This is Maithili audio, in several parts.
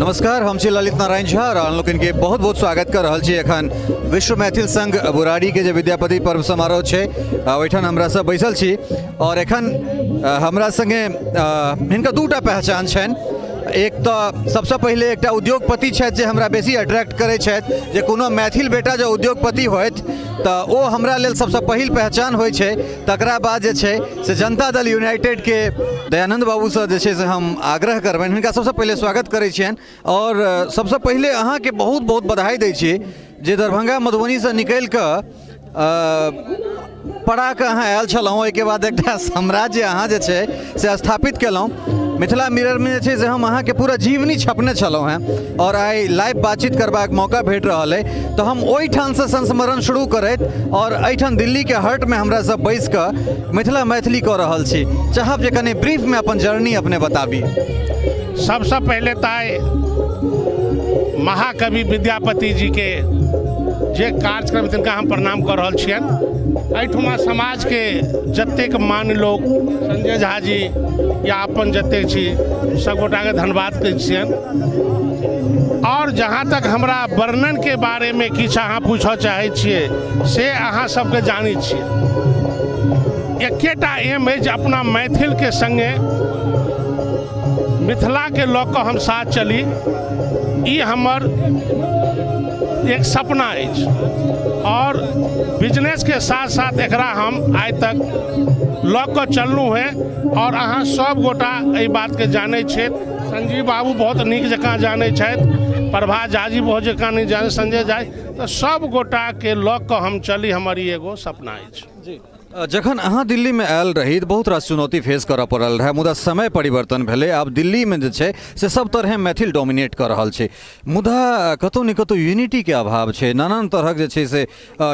नमस्कार, हम छी ललित नारायण झा और अहाँ लोकनिके बहुत बहुत स्वागत कर रहल छी। एखन विश्व मैथिल संघ बुराड़ीके जे विद्यापति पर्व समारोह छै, ओहिठाम हमरा सब बैसल छी और एखन हमरा संगे हिनकर दूटा पहचान छनि। एक तऽ सबसँ पहिले एकटा उद्योगपति छथि जे हमरा बेसी अट्रैक्ट करै छथि, जे कोनो मैथिल बेटा जँ उद्योगपति होथि तऽ ओ हमरा लेल सबसँ पहिल पहचान होइ छै। तकरा बाद जे छै से जनता दल यूनाइटेडके दयानन्द बाबूसँ जे छै से हम आग्रह करबनि। हिनका सबसँ पहिले स्वागत करै छियनि आओर सबसँ पहिले अहाँके बहुत बहुत बधाई दै छी जे दरभंगा मधुबनीसँ निकलि कऽ पड़ा कऽ अहाँ आयल छलहुँ। ओहिके बाद एकटा साम्राज्य अहाँ जे छै से स्थापित केलहुँ। मिथिला मिररमे जे छै से हम अहाँके पूरा जीवनी छपने छलहुँ हेँ आओर आइ लाइव बातचीत करबाक मौका भेट रहल अइ, तऽ हम ओहिठामसँ संस्मरण शुरू करैत आओर एहिठाम दिल्लीके हर्टमे हमरा सब बैस कऽ मिथिला मैथिली कऽ रहल छी। चाहब जे कनि ब्रीफमे अपन जर्नी अपने बताबी। सबसँ पहिले तऽ आइ महाकवि विद्यापति जीके जे कार्यक्रम, तिनका हम प्रणाम कऽ रहल छियनि। एहिठुमा समाजके जतेक मान्य लोक, संजय झा जी या अपन जतेक छी, सभगोटाके धन्यवाद कहै छियनि। आओर जहाँ तक हमरा वर्णनके बारेमे किछु अहाँ पूछऽ चाहै छियै, से अहाँ सबके जानै छियै, एकेटा एम अछि जे अपना मैथिलके सङ्गे मिथिलाके लऽ कऽ हम साथ चली। ई हमर एक सपना अछि आओर बिजनेसके साथ साथ एकरा हम आइ तक लऽ कऽ चललहुँ हेँ। आओर अहाँ सब गोटा एहि बातके जानै छियै, संजीव बाबू बहुत नीक जकाँ जानै छथि, प्रभा झा जी बहुत जकाँ नीक जानै, संजय झा, तऽ सब गोटाके लऽ कऽ हम चली, हमर ई एगो सपना अछि। जी, जखन अहाँ दिल्लीमे आयल रही तऽ बहुत रास चुनौती फेस करऽ पड़ल रहै, मुदा समय परिवर्तन भेलै। आब दिल्लीमे जे छै से सब तरहे मैथिल डोमिनेट कऽ रहल छै, मुदा कतहु ने कतहु यूनिटीके अभाव छै। नानान तरहक जे छै से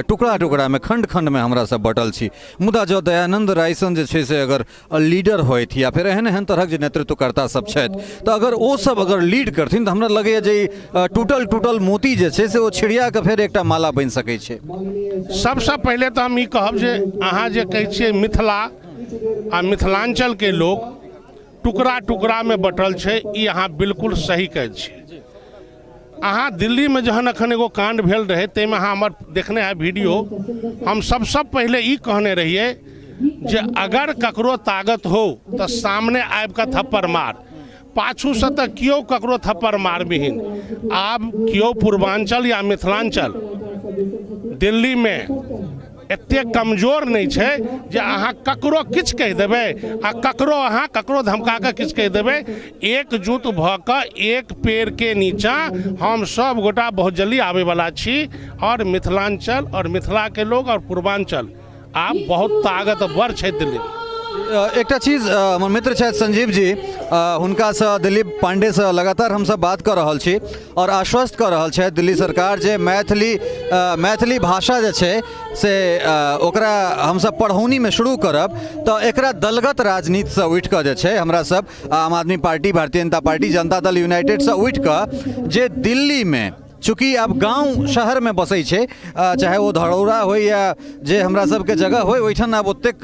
टुकड़ा टुकड़ामे, खण्ड खण्डमे हमरा सब बँटल छी। मुदा जँ दयानन्द राय सन जे छै से अगर लीडर होथि या फेर एहन एहन तरहक जे नेतृत्वकर्ता सब छथि, तऽ अगर ओ सब अगर लीड करथिन तऽ हमरा लगैए जे ई टूटल टूटल मोती जे छै से ओ छिड़िया कऽ फेर एकटा माला बनि सकै छै। सबसँ पहिले तऽ हम ई कहब जे अहाँ जे कहै छियै मिथिला आ मिथिलाञ्चलके लोक टुकड़ा टुकड़ामे बँटल छै, ई अहाँ बिल्कुल सही कहै छियै। अहाँ दिल्लीमे जहन एखन एगो काण्ड भेल रहै, ताहिमे अहाँ हमर देखने हैब वीडियो, हम सबसँ पहिले ई कहने रहियै जे अगर ककरो ताकत हो तऽ सामने आबि कऽ थप्पड़ मार, पाछूसँ तऽ केओ ककरो थप्पड़ मारबिहीन। आब केओ पूर्वाञ्चल या मिथिलाञ्चल दिल्लीमे एतेक कमजोर नहि छै जे अहाँ ककरो किछु कहि देबै आ ककरो अहाँ ककरो धमका कऽ किछु कहि देबै। एकजुट भऽ कऽ एक पेड़के नीचाँ हम सब गोटा बहुत जल्दी आबैवला छी आओर मिथिलाञ्चल आओर मिथिलाके लोक आओर पूर्वाञ्चल आब बहुत ताकतवर छै दिल्लीमे। एकटा चीज, हमर मित्र छथि संजीव जी, हुनकासँ, दिलीप पांडेसँ लगातार हमसब बात कऽ रहल छी आओर आश्वस्त कऽ रहल छथि दिल्ली सरकार जे मैथिली मैथिली भाषा जे छै से ओकरा हमसब पढ़ौनीमे शुरू करब। तऽ एकरा दलगत राजनीतिसँ उठि कऽ जे छै हमरा सब आम आदमी पार्टी, भारतीय जनता पार्टी, जनता दल यूनाइटेडसँ उठि कऽ जे दिल्लीमे, चूँकि आब गाँव शहरमे बसै छै, चाहे ओ धरौरा होइ या जे हमरा सबके जगह होइ, ओहिठाम आब ओतेक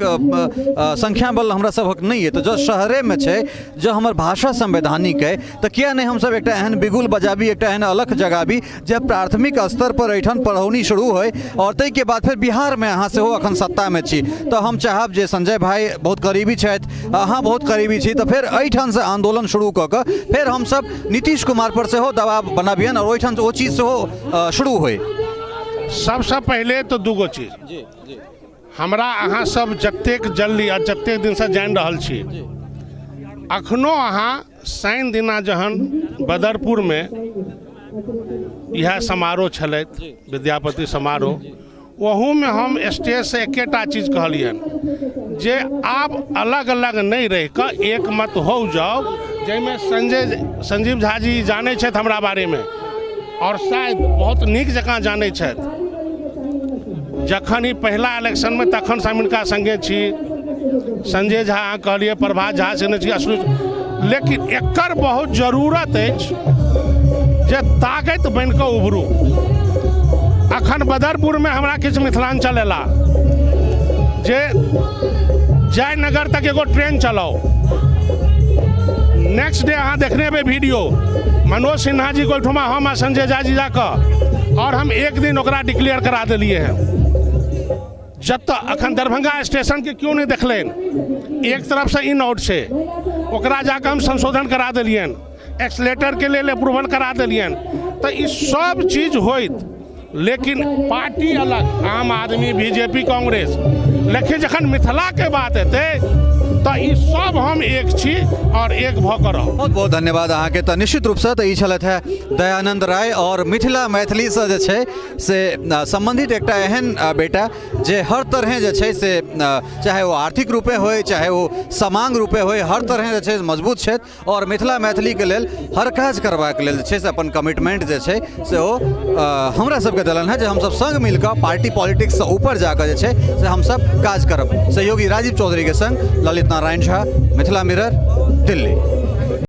संख्या बल हमरा सभक नहि अइ, तऽ जँ शहरेमे छै, जँ हमर भाषा संवैधानिक अइ, तऽ किया नहि हमसब एकटा एहन बिगुल बजाबी, एकटा एहन अलख जगाबी जे प्राथमिक स्तर पर एहिठाम पढ़ौनी शुरू होइ आओर ताहिके बाद फेर बिहारमे अहाँ सेहो अखन सत्तामे छी, तऽ हम चाहब जे संजय भाई बहुत करीबी छथि, अहाँ बहुत करीबी छी, तऽ फेर एहिठामसँ आन्दोलन शुरू कऽ कऽ फेर हमसब नीतीश कुमार पर सेहो दबाव बनाबियनि आओर ओहिठाम ओ चीज सेहो शुरू होइ। सबसँ पहिले तऽ दूगो चीज जी जी हमरा अहाँ सब जतेक जल्दी आ जतेक दिनसँ जानि रहल छी, अखनो अहाँ शनि दिना जहन बदरपुरमे इएह समारोह छलथि, विद्यापति समारोह, ओहूमे हम स्टेजसँ एकेटा चीज कहलियनि जे आब अलग अलग नहि रहि कऽ एकमत हो जाउ, जाहिमे संजीव झा जी जानै छथि हमरा बारेमे आओर शायद बहुत नीक जकाँ जानै छथि। जखन ई पहिला इलेक्शनमे तखनसँ हम हिनका सङ्गे छी। संजय झा अहाँ कहलियै, प्रभात झा से छी, अश्विन, लेकिन एकर बहुत जरूरत अछि जे ताकत बनि कऽ उभरू। अखन बदरपुरमे हमरा किछु मिथिलाञ्चल एला जे जयनगर तक एगो ट्रेन चलाउ। नेक्स्ट डे अहाँ देखने हेबै वीडियो, मनोज सिन्हा जी के ओहिठुमा हम आ संजय झा जी जाकऽ आओर हम एक दिन ओकरा डिक्लेयर करा देलियै हँ। जतऽ अखन दरभंगा स्टेशनके केओ नहि देखलनि, एक तरफसँ इन आउट छै, ओकरा जाकऽ हम संशोधन करा देलियनि, एक्सलेटरके लेल अप्रूवल करा देलियनि। तऽ ई सब चीज होइत, लेकिन पार्टी अलग, आम आदमी, बीजेपी, कांग्रेस, लेकिन जखन मिथिलाके बात एतै तऽ ई सब हम एक छी आओर एक भऽ कऽ रहब। बहुत बहुत धन्यवाद अहाँके। तऽ निश्चित रूपसँ तऽ ई छलथि है दयानंद राय आओर मिथिला मैथिलीसँ जे छै से सम्बन्धित एकटा एहन बेटा जे हर तरहे जे छै से चाहे ओ आर्थिक रूपे होय, चाहे ओ समांग रूपे होय, हर तरहे जे छै मजबूत छथि आओर मिथिला मैथिलीके लेल हर काज करबाक लेल जे छै से अपन कमिटमेंट जे छै से ओ हमरा सबके देलनि हेँ जे हमसब सङ्ग मिलकऽ पार्टी पॉलिटिक्ससँ ऊपर जाकऽ जे छै से हमसब काज करब। सहयोगी राजीव चौधरीके सङ्ग ललित नारायण झा, मिथिला मिरर, दिल्ली।